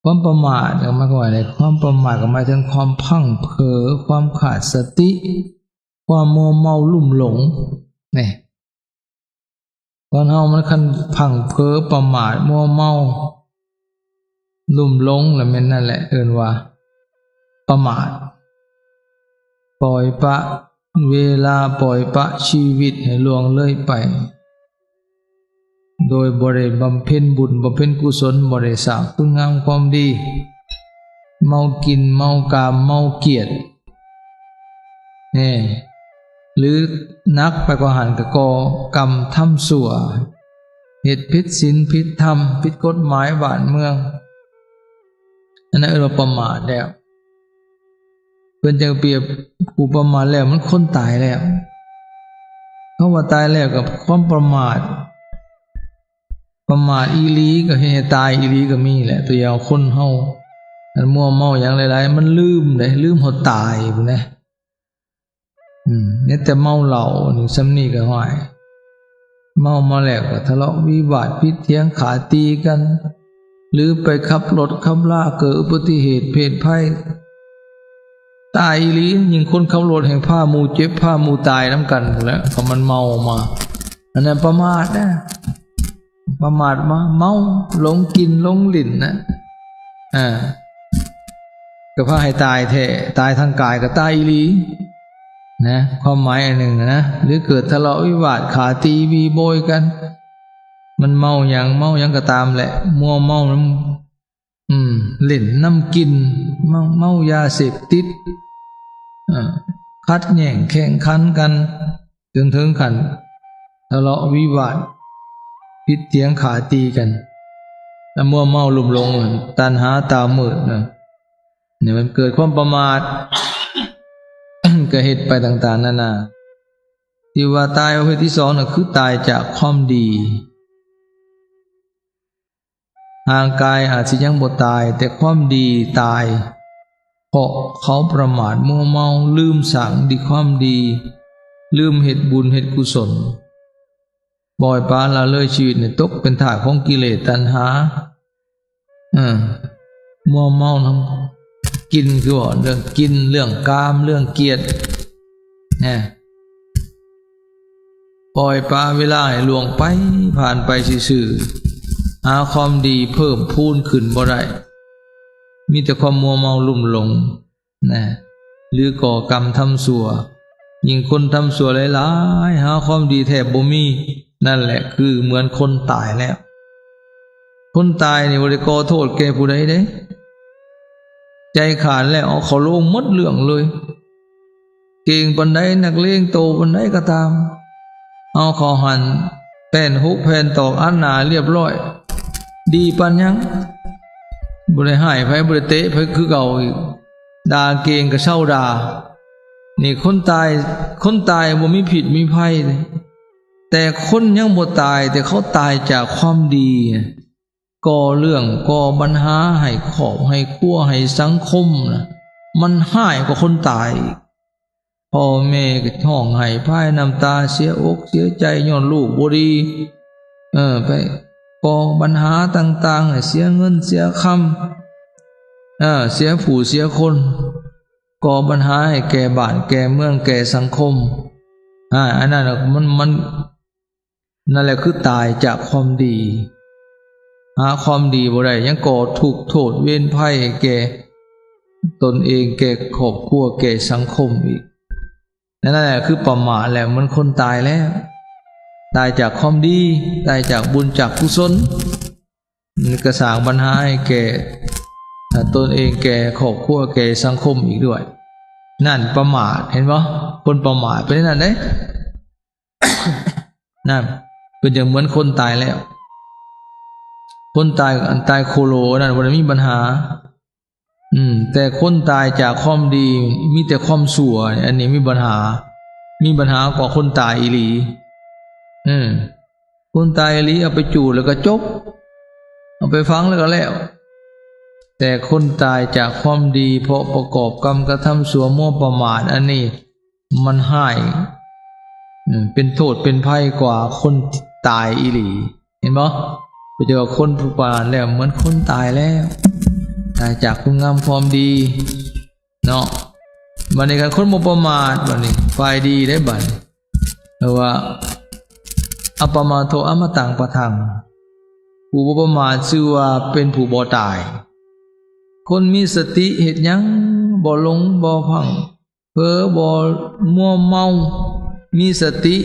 ຄວາມປະໝາດກໍໝາຍຄວາມວ່າໃດ? ຄວາມປະໝາດກໍໝາຍເຖິງຄວາມພລັ້ງເຜີ, ຄວາມຂາດສະຕິ, ຄວາມມົວເມົາລຸ່ມຫຼົງ. ນີ້ ຄົນເຮົາມັນຄັນພລັ້ງເຜີ, ປະໝາດ, ມົວເມົາ, ລຸ່ມຫຼົງ ລະແມ່ນນັ້ນແຫຼະ ເອີ້ນວ່າປະໝາດ. ປ່ອຍປະເວລາ, ປ່ອຍປະຊີວິດໃຫ້ລ່ວງເລີຍໄປ ໂດຍບໍ່ໄດ້ບຳເພັນບຸນ, ບຳເພັນກຸສົນ, ບໍ່ໄດ້ສ້າງຄຸນງາມຄວາມດີ, ເມົາກິນ, ເມົາກາມ, ເມົາກຽດ ແນ່ ຫຼືໜັກໄປກວ່າຫັ້ນກໍກໍ່ກຳທຳຊົ່ວ, ເຮັດຜິດສິນຜິດທຳ, ຜິດກົດໝາຍບ້ານເມືອງ, ອັນນັ້ນເອີ້ນວ່າປະໝາດແລ້ວ. ເພິ່ນຈັ່ງປຽບຜູ້ປະໝາດແລ້ວ ມັນຄົນຕາຍແລ້ວ. ຄຳວ່າຕາຍແລ້ວກໍຄວາມປະໝາດ, ປະໝາດອີ່ຫຼີກໍເຮັດໃຫ້ຕາຍອີ່ຫຼີກໍມີແຫຼະ. ຕົວຢ່າງຄົນເຮົາ ມັນມົວເມົາຫຍັງຫຼາຍໆ ມັນລືມເດ້, ລືມຮອດຕາຍພຸ້ນນະ. ອືມ ມີແຕ່ເມົາເຫຼົ້ານີ້ ສ່ຳນີ້ກໍຮ້າຍ. ເມົາມາແລ້ວກໍທະເລາະວິວາດ, ຜິດຖຽງຂາຕີກັນ ຫຼືໄປຂັບລົດຂັບລາເກີດອຸບັດຕິເຫດເພດໄພ ຕາຍອີ່ຫຼີ. ຍິ່ງຄົນຂັບລົດແຮ່ງພາໝູ່ເຈັບ ພາໝູ່ຕາຍນຳກັນພຸ້ນແຫຼະ ຄັນມັນເມົາມາ. ອັນນັ້ນປະໝາດນະ, ປະໝາດມາເມົາ, ຫຼົງກິນຫຼົງຫຼິ້ນນະ. ອ່າ ກໍພາໃຫ້ຕາຍແທ້, ຕາຍທາງກາຍກໍຕາຍອີ່ຫຼີນະ, ຄວາມໝາຍອັນໜຶ່ງນະ. ຫຼືເກີດທະເລາະວິວາດ, ຂາຕີວີໂບຍກັນ, ມັນເມົາຫຍັງ, ເມົາຫຍັງກໍຕາມແຫຼະ, ມົວເມົານຳ ອືມ ຫຼິ້ນນຳກິນ, ເມົາ, ເມົາຢາເສບຕິດ, ເອີ ຂັດແຍ່ງແຂ່ງຂັນກັນ ຈົນເຖິງຂັ້ນທະເລາະວິວາດ, ຜິດຖຽງຂາຕີກັນ, ແລະ ມົວເມົາລຸ່ມຫຼົງ, ຕັນຫາຕາມືດນະ, ນີ້ມັນເກີດຄວາມປະໝາດ ກໍເຮັດໄປຕ່າງໆນານາ. ທີ່ວ່າຕາຍປະເພດທີສອງນະ ຄືຕາຍຈາກຄວາມດີ. ຮ່າງກາຍອາດຊິຍັງບໍ່ຕາຍ, ແຕ່ຄວາມດີຕາຍ, ເພາະເຂົາປະໝາດມົວເມົາ, ລືມສ້າງດີຄວາມດີ, ລືມເຮັດບຸນເຮັດກຸສົນ, ປ່ອຍປະລະເລີຍຊີວິດໃຫ້ຕົກເປັນທາດຂອງກິເລດຕັນຫາ. ເອີ ມົວເມົານຳກິນ, ຄືວ່າເລື່ອງກິນ, ເລື່ອງກາມ, ເລື່ອງກຽດນະ. ປ່ອຍປະເວລາໃຫ້ລ່ວງໄປ, ຜ່ານໄປຊື່ໆ, ຫາຄວາມດີເພີ່ມພູນຂຶ້ນບໍ່ໄດ້, ມີແຕ່ຄວາມມົວເມົາລຸ່ມຫຼົງນະ, ຫຼືກໍ່ກຳທຳຊົ່ວ. ຍິ່ງຄົນທຳຊົ່ວຫຼາຍໆ, ຫາຄວາມດີແທບບໍ່ມີ, ນັ້ນແຫຼະຄືເໝືອນຄົນຕາຍແລ້ວ. ຄົນຕາຍນີ້ບໍ່ໄດ້ກໍ່ໂທດແກ່ຜູ້ໃດເດ້, ໃຈຂາດແລ້ວເອົາເຂົ້າໂລງໝົດເລື່ອງເລີຍ. ເກັ່ງປານໃດ, ນັກເລງໂຕປານໃດກໍຕາມ, ເອົາເຂົ້າຫັ້ນແປ້ນຫົກແຜ່ນຕອກອັດໜ້າຮຽບຮ້ອຍ, ດີປານຫຍັງ? ບໍ່ໄດ້ຮ້າຍໃຜ, ບໍ່ໄດ້ເຕະໃຜຄືເກົ່າອີກ, ດ່າເກັ່ງກໍເຊົາດ່າ. ນີ້ຄົນຕາຍ, ຄົນຕາຍບໍ່ມີພິດມີໄພເດ້, ແຕ່ຄົນຍັງບໍ່ຕາຍ, ແຕ່ເຂົາຕາຍຈາກຄວາມດີ. ກໍ່ເລື່ອງກໍ່ບັນຫາໃຫ້ຄອບໃຫ້ຄົວໃຫ້ສັງຄົມນະ, ມັນຮ້າຍກວ່າຄົນຕາຍອີກ. ພໍ່ແມ່ກໍຮ້ອງໄຫ້ພາຍນ້ຳຕາ, ເສຍອົກເສຍໃຈຍ້ອນລູກບໍ່ດີ, ເອີ ໄປກໍ່ບັນຫາຕ່າງໆ ໃຫ້ເສຍເງິນເສຍຄຳ, ເອີ ເສຍຜູ້ເສຍຄົນ, ກໍ່ບັນຫາໃຫ້ແກ່ບ້ານແກ່ເມືອງແກ່ສັງຄົມ. ອາ ອັນນັ້ນນະ ມັນ ມັນ ນັ້ນແຫຼະຄືຕາຍຈາກຄວາມດີ, ຫາຄວາມດີບໍ່ໄດ້, ຍັງກໍ່ທຸກໂທດເວນໄພແກ່ຕົນເອງ, ແກ່ຄອບຄົວ, ແກ່ສັງຄົມອີກ. ນັ້ນແຫຼະຄືປະໝາດແລ້ວ, ມັນຄົນຕາຍແລ້ວ, ຕາຍຈາກຄວາມດີ, ຕາຍຈາກບຸນຈາກກຸສົນ, ມັນກໍສ້າງບັນຫາໃຫ້ແກ່ຕົນເອງ, ແກ່ຄອບຄົວ, ແກ່ສັງຄົມອີກດ້ວຍ. ນັ້ນປະໝາດ, ເຫັນບໍ່? ຄົນປະໝາດເປັນຈັ່ງນັ້ນເດ້. ນັ້ນ ເປັນຈັ່ງເໝືອນຄົນຕາຍແລ້ວ. ຄົນຕາຍ ອັນຕາຍໂຄໂລນັ້ນບໍ່ໄດ້ມີບັນຫາ. ອືມ ແຕ່ຄົນຕາຍຈາກຄວາມດີ ມີແຕ່ຄວາມຊົ່ວ ອັນນີ້ມີບັນຫາ, ມີບັນຫາກວ່າຄົນຕາຍອີ່ຫຼີ. ເອີ ຄົນຕາຍອີ່ຫຼີເອົາໄປຈູດແລ້ວກໍຈົບ, ເອົາໄປຝັງແລ້ວກໍແລ້ວ. ແຕ່ຄົນຕາຍຈາກຄວາມດີ ເພາະປະກອບກຳກະທຳຊົ່ວມົວປະໝາດ, ອັນນີ້ ມັນຮ້າຍ ເປັນໂທດເປັນໄພກວ່າຄົນຕາຍອີ່ຫຼີ. ເຫັນບໍ່? ໄປເຈີຄົນຜູ້ປານແລ້ວ ເໝືອນຄົນຕາຍແລ້ວ. ຈາກຄຸນງາມຄວາມດີເນາະ. ບັດນີ້ຄັນຄົນບໍ່ປະໝາດ ບັດນີ້ຝ່າຍດີໄດ້ບັດນີ້ ເອີ້ນວ່າ ອັບປະມາໂທ ອະມະຕັງ ປະທັງ ຜູ້ບໍ່ປະໝາດຊື່ວ່າເປັນຜູ້ບໍ່ຕາຍ. ຄົນມີສະຕິເຮັດຫຍັງບໍ່ຫຼົງບໍ່ພັງ ເຜີບໍ່ມົວເມົາ ມີສະຕິ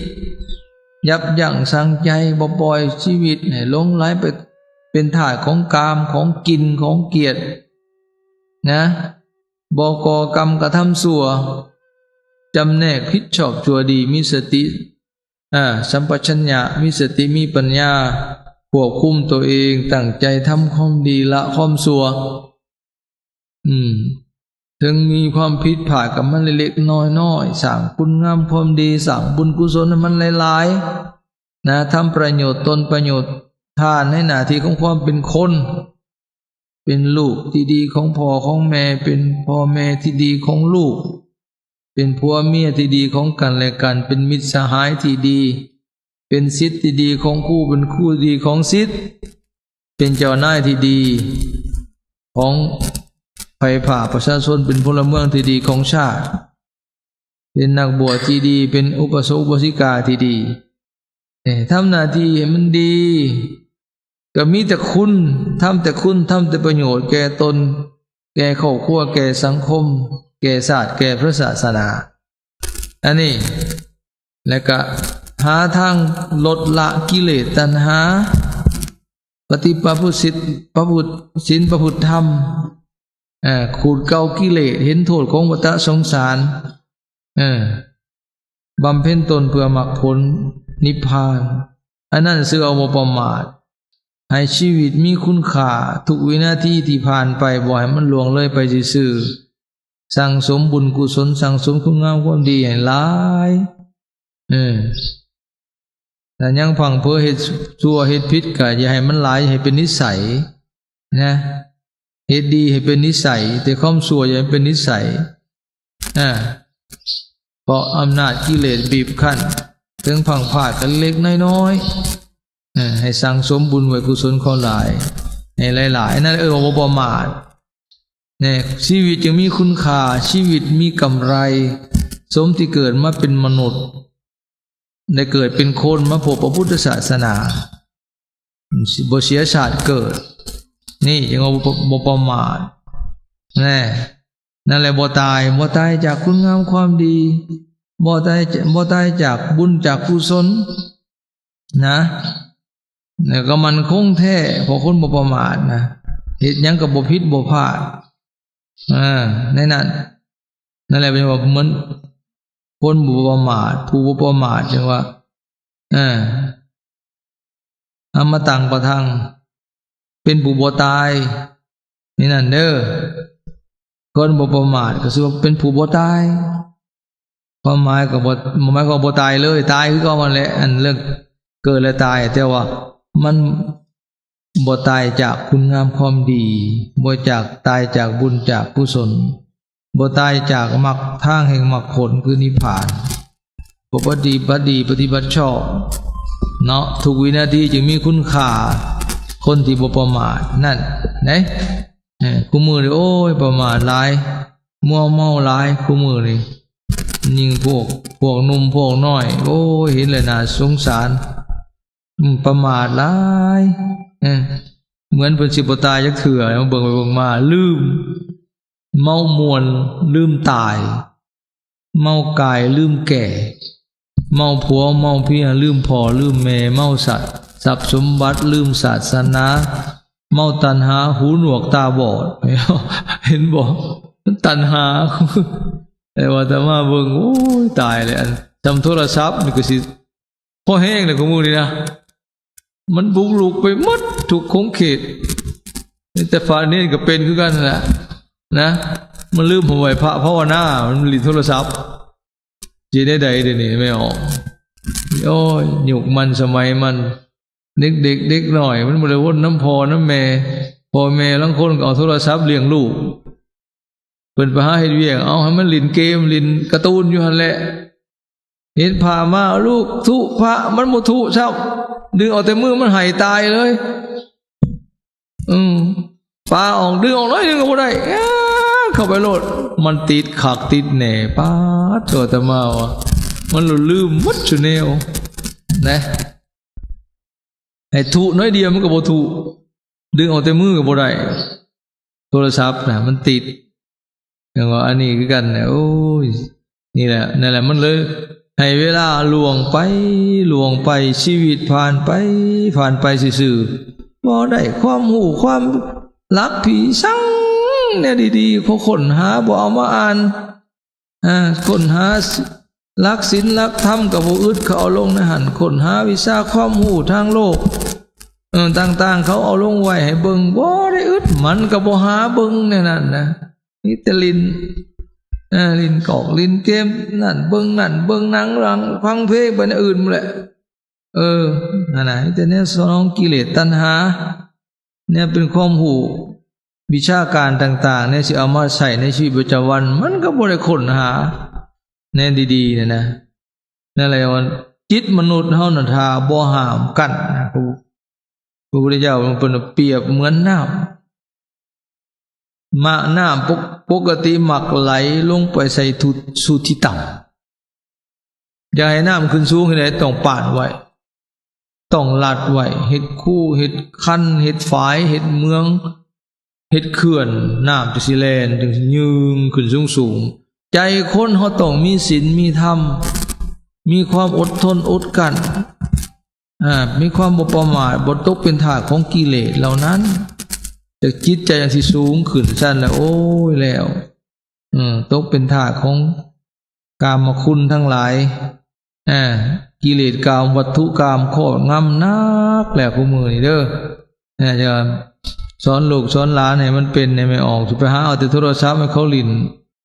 ຍັບຢັ້ງຊັ່ງໃຈ ບໍ່ປ່ອຍຊີວິດໃຫ້ຫຼົງໄຫຼໄປເປັນທາດຂອງກາມ ຂອງກິນ ຂອງກຽດນະ ບໍ່ກໍ່ກຳກະທຳຊົ່ວ ຈຳແນກຜິດຊອບຊົ່ວດີ ມີສະຕິ ອາ ສຳປະຊັນຍະ ມີສະຕິ ມີປັນຍາ ຄວບຄຸມຕົວເອງ ຕັ້ງໃຈທຳຄວາມດີ ລະຄວາມຊົ່ວ. ອືມ ເຖິງມີຄວາມຜິດພາດກັບມັນເລັກໆ ນ້ອຍໆ ສ້າງຄຸນງາມຄວາມດີ ສ້າງບຸນກຸສົນໃຫ້ມັນຫຼາຍໆ ນະ ທຳປະໂຫຍດຕົນປະໂຫຍດທ່ານໃນໜ້າທີ່ຂອງຄວາມເປັນຄົນ ເປັນລູກທີ່ດີຂອງພໍ່ຂອງແມ່ ເປັນພໍ່ແມ່ທີ່ດີຂອງລູກ ເປັນຜົວເມຍທີ່ດີຂອງກັນແລະກັນ ເປັນມິດສະຫາຍທີ່ດີ ເປັນສິດທີ່ດີຂອງຄູ ເປັນຄູທີ່ດີຂອງສິດ ເປັນເຈົ້ານາຍທີ່ດີຂອງໃຜພາກປະຊາຊົນ ເປັນພົນລະເມືອງທີ່ດີຂອງຊາດ ເປັນນັກບວດທີ່ດີ ເປັນອຸປະສົກອຸປາສິກາທີ່ດີ ເອີ ທຳໜ້າທີ່ໃຫ້ມັນດີ ກໍມີແຕ່ຄຸນ ທຳແຕ່ຄຸນ ທຳແຕ່ປະໂຫຍດແກ່ຕົນ ແກ່ຄອບຄົວ ແກ່ສັງຄົມ ແກ່ຊາດ ແກ່ພະສາສະໜາ ອັນນີ້ ແລະກະຫາທາງລົດລະກິເລດຕັນຫາ ປະຕິບັດພະພຸດ ສິນ ພະພຸດ ສິນ ພະພຸດທຳ ເອີ ຂູດເກົ່າກິເລດ ເຫັນໂທດຂອງວັດຕະສົງສານ ເອີ ບຳເພັນຕົນເພື່ອມັກຜົນນິບພານ ອັນນັ້ນຊື່ວ່າບໍ່ປະໝາດ ໃຫ້ຊີວິດມີຄຸນຄ່າ ທຸກວິນາທີທີ່ຜ່ານໄປ ບໍ່ໃຫ້ມັນລ່ວງເລີຍໄປຊື່ໆ ສັ່ງສົມບຸນກຸສົນ ສັ່ງສົມຄຸນງາມຄວາມດີໃຫ້ຫຼາຍ ເອີ ຖ້າຍັງພັ່ງເພີເຮັດຊົ່ວເຮັດຜິດ ກໍຢ່າໃຫ້ມັນຫຼາຍ ຢ່າໃຫ້ເປັນນິໄສນະ ເຮັດດີໃຫ້ເປັນນິໄສ ແຕ່ຄວາມຊົ່ວຢ່າໃຫ້ເປັນນິໄສ ອາ ເພາະອຳນາດກິເລດບີບຄັ້ນ ເຖິງພັ່ງພາດກໍເລັກນ້ອຍໆ ເອີ ໃຫ້ສັ່ງສົມບຸນໄວ້ກຸສົນເຂົາຫຼາຍ ໃຫ້ຫຼາຍໆ ນັ້ນເອີ້ນວ່າບໍ່ປະໝາດແນ່ ຊີວິດຈຶ່ງມີຄຸນຄ່າ ຊີວິດມີກຳໄລ ສົມທີ່ເກີດມາເປັນມະນຸດ ໄດ້ເກີດເປັນຄົນມາພົບພະພຸດທະສາສະໜາ ບໍ່ເສຍຊາດເກີດ ນີ້ຈຶ່ງວ່າບໍ່ປະໝາດແນ່ ນັ້ນແຫຼະ ບໍ່ຕາຍ ບໍ່ຕາຍຈາກຄຸນງາມຄວາມດີ ບໍ່ຕາຍ ບໍ່ຕາຍຈາກບຸນຈາກກຸສົນນະ ແລ້ວກໍໝັ້ນຄົງແທ້ ເພາະຄົນບໍ່ປະໝາດນະ ເຮັດຫຍັງກໍບໍ່ຜິດບໍ່ພາດ ອາ ໃນນັ້ນ ນັ້ນແຫຼະ ເປັນວ່າເໝືອນຄົນບໍ່ປະໝາດ ຜູ້ບໍ່ປະໝາດຈັ່ງວ່າ ເອີ ອະມະຕັງປະທັງ ເປັນຜູ້ບໍ່ຕາຍ ນີ້ນັ້ນເດີ ຄົນບໍ່ປະໝາດກໍຊື່ວ່າເປັນຜູ້ບໍ່ຕາຍ ຄວາມໝາຍກໍບໍ່ ໝາຍຄວາມບໍ່ຕາຍເລີຍ ຕາຍຄືເກົ່າຫັ້ນແຫຼະ ອັນເລື່ອງເກີດແລະຕາຍ ແຕ່ວ່າມັນ ບໍ່ຕາຍຈາກຄຸນງາມຄວາມດີ ບໍ່ຈາກ ຕາຍຈາກບຸນຈາກກຸສົນ ບໍ່ຕາຍຈາກມັກ ທາງແຫ່ງມັກຜົນຄືນິບພານ ບໍ່ປະຕິບັດດີປະຕິບັດຊອບເນາະ ທຸກວິນາທີຈຶ່ງມີຄຸນຄ່າ ຄົນທີ່ບໍ່ປະໝາດນັ້ນເດ້ ເອີ ຄູ່ມື້ນີ້ ໂອ້ຍ ປະໝາດຫຼາຍ ມົວເມົາຫຼາຍ ຄູ່ມື້ນີ້ ຍິ່ງພວກ ພວກໜຸ່ມພວກນ້ອຍ ໂອ້ຍ ເຫັນແລ້ວໜ້າສົງສານ ອືມ ປະໝາດຫຼາຍ ເອີ ເໝືອນເພິ່ນຊິບໍ່ຕາຍຈັກເທື່ອ ເບິ່ງໄປເບິ່ງມາ ລືມ ເມົາມ່ວນລືມຕາຍ ເມົາກາຍລືມແກ່ ເມົາຜົວເມົາເມຍລືມພໍ່ລືມແມ່ ເມົາສັດ ຊັບສົມບັດລືມສາສະໜາ ເມົາຕັນຫາຫູໜວກຕາບອດ ເຫັນບໍ່ ມັນຕັນຫາ ແຕ່ວ່າອາດຕະມາເບິ່ງ ໂອ້ຍ ຕາຍແລ້ວ ອັນ ຈຳໂທລະສັບນີ້ກໍຊິ ພໍແຮງແລ້ວ ຄູ່ມື້ນີ້ນະ ມັນບຸກລຸກໄປໝົດທຸກຂົງເຂດ ແຕ່ພະເນນກໍເປັນຄືກັນຫັ້ນແຫຼະນະ ມັນລືມເອົາໄວ້ພະພາວະນາ ມັນຫຼິ້ນໂທລະສັບ ຊິແນວໃດດຽວນີ້ແມ່ອອກ ໂອ້ຍ ຍຸກມັນສະໄໝມັນ ເດັກໆ ເດັກນ້ອຍ ມັນບໍ່ໄດ້ວົນນຳພໍ່ນຳແມ່ ພໍ່ແມ່ລາງຄົນກໍເອົາໂທລະສັບລ້ຽງລູກ ເພິ່ນໄປຫາເຮັດວຽກ ເອົາໃຫ້ມັນຫຼິ້ນເກມ ຫຼິ້ນກາຕູນຢູ່ຫັ້ນແຫຼະ ເຫັນພະມາ ລູກທຸພະ ມັນບໍ່ທຸຊ້ຳ ດຶງເອົາແຕ່ມືມັນໄຫ້ຕາຍເລີຍ ອືມ ປາອອກ ດຶງອອກໜ້ອຍໜຶ່ງກໍບໍ່ໄດ້ ເຂົ້າໄປໂລດ ມັນຕິດຄັກຕິດແນ່. ປາດໂທ ອາດຕະມາວ່າ ມັນຫຼຸດລືມໝົດຊຸແນວນະ. ໃຫ້ທຸໜ້ອຍດຽວມັນກໍບໍ່ທຸ ດຶງອອກແຕ່ມືກໍບໍ່ໄດ້ ໂທລະສັບນະມັນຕິດ. ແຕ່ວ່າອັນນີ້ຄືກັນນະ ໂອ້ຍ ນີ້ແຫຼະ ນັ້ນແຫຼະ ມັນເລີຍໃຫ້ເວລາລ່ວງໄປ ລ່ວງໄປ ຊີວິດຜ່ານໄປ ຜ່ານໄປຊື່ໆ ບໍ່ໄດ້ຄວາມຮູ້ ຄວາມຫຼັກຜີສັງແນວດີໆ ເຂົາຄົ້ນຫາ ບໍ່ເອົາມາອ່ານ. ອ່າ ຄົ້ນຫາຫຼັກສິນຫຼັກທຳກໍບໍ່ອຶດ ເຂົາເອົາລົງໃນຫັ້ນ ຄົ້ນຫາວິຊາຄວາມຮູ້ທາງໂລກ ເອີ ຕ່າງໆ ເຂົາເອົາລົງໄວ້ໃຫ້ເບິ່ງ ບໍ່ໄດ້ອຶດ ມັນກໍບໍ່ຫາເບິ່ງໃນນັ້ນນະ ມີແຕ່ຫຼິ້ນ ເອີ ຫຼິ້ນກອກຫຼິ້ນເກມນັ້ນ ເບິ່ງນັ້ນເບິ່ງໜັງ ຟັງເພງ ໄປແນວອື່ນໝົດແຫຼະ. ເອີ ຫັ້ນນະ ມີແຕ່ແນວສະໜອງກິເລດຕັນຫາ ແນວເປັນຄວາມຮູ້ວິຊາການຕ່າງໆ ແນວຊິເອົາມາໃຊ້ໃນຊີວິດປະຈຳວັນ ມັນກໍບໍ່ໄດ້ຄົ້ນຫາແນວດີໆ ນັ້ນນະ. ນັ້ນແຫຼະວ່າຈິດມະນຸດເຮົານັ້ນ ຖ້າບໍ່ຫ້າມກັ້ນນະ ພະ ພະພຸດທະເຈົ້າເພິ່ນປຽບເໝືອນນ້ຳ ມະ ນ້ຳປົກ ປົກກະຕິມັກໄຫຼລົງໄປໃສ່ທຸ ສູ່ທີ່ຕ່ຳ. ຢາກໃຫ້ນ້ຳຂຶ້ນສູງເຮັດໃດ? ຕ້ອງປ້ານໄວ້ ຕ້ອງລັດໄວ້ ເຮັດຄູ ເຮັດຄັນ ເຮັດຝາຍ ເຮັດເມືອງ ເຮັດເຂື່ອນ ນ້ຳຈຶ່ງຊິແລ່ນ ຈຶ່ງຊິຍື່ນຂຶ້ນສູງໆ. ໃຈຄົນເຮົາຕ້ອງມີສິນມີທຳ ມີຄວາມອົດທົນອົດກັ້ນ ອາ ມີຄວາມບໍ່ປະໝາດ ບໍ່ຕົກເປັນທາດຂອງກິເລດເຫຼົ່ານັ້ນ ແຕ່ຈິດໃຈຈັ່ງຊິສູງຂຶ້ນຊັ້ນແລ້ວ ໂອ້ຍ ແລ້ວ ເອີ ຕົກເປັນທາດຂອງກາມະຄຸນທັງຫຼາຍ ອາ ກິເລດກາມ ວັດຖຸກາມຄອບງຳໜັກແລ້ວ ຜູ້ມື້ນີ້ເດີ. ອາ ຈະສອນລູກສອນຫຼານໃຫ້ມັນເປັນ ໃຫ້ມັນອອກ ຊິໄປຫາເອົາແຕ່ໂທລະສັບໃຫ້ເຂົາຫຼິ້ນ